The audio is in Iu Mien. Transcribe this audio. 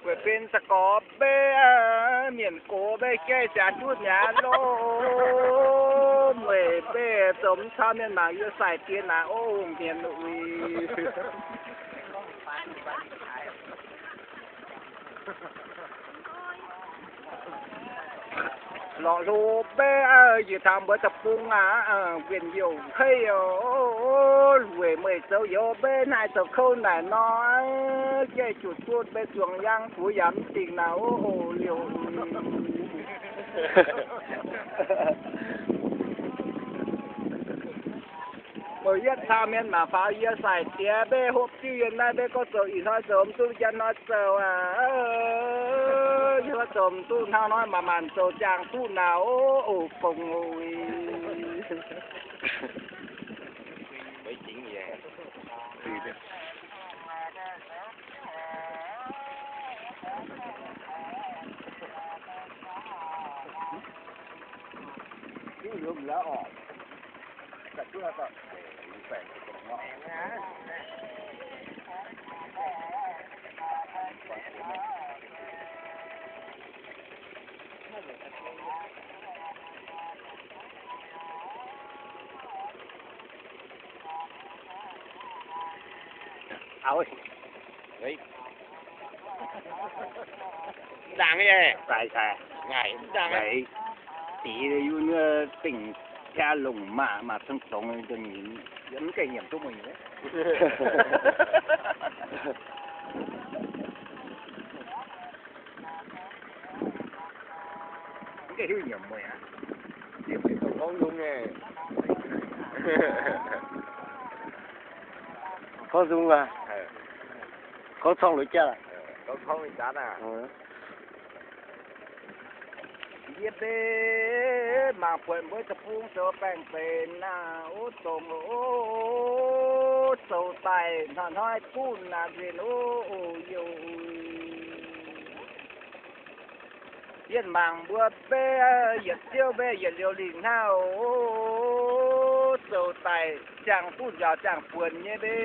Weic benx za'gorx mbe, mienh gox mbe jaiv ziangx duqv mi'aqv lo. Weic mbe zoux mv cau mienh mangc yie sai diex naaic, o, hmien uix. Lorqc hlo mbe, yietc taux mbuo deic-bung aac, guenx youc hei, weic meih zoux youz mbe naaiv zoux kouv naaic nor, jaiv zuqc duqv mbe zuangx yangh buoz yaac mv dingc naaic, o, liouc. Mbuo yietv caa mienh mangc faaux yie sai diex mbe hopv diuv yiem naaiv mbe gorngv zoux ih hnoi zoux mv duqv, njang hnoi zoux aac, hnoi zoux mv duqv, hnangv hnoi maanc maanc zoux ziangh duqv naaic, o, gong. Auv, ndaangc nyei. Sai, sai. Ngaih, ndaangc nyei. Deix yie wuov dingh piaa longc maah, maaih cong-cong dongh nyinc, yie mv gaengh nyiemc duqv meih nyei. Mv gaengh hiuv nyiemc meih aqv. Gorngv nzung aqv. Gorngv corng lorqc jaax. Yie mbe mangc buatc mbuo deic-bung zoux baengh zeic naaic, o, dongh, o, zoux daaih hnoi-hnoi duqv naaic nzengc, o, o, youh. Yienh mangc mbuo mbe yietc ziouv mbe yietc liuz lingc hnangv, o, zoux daaih ziangh duqv nziaauc ziangh buonc nyei mbe.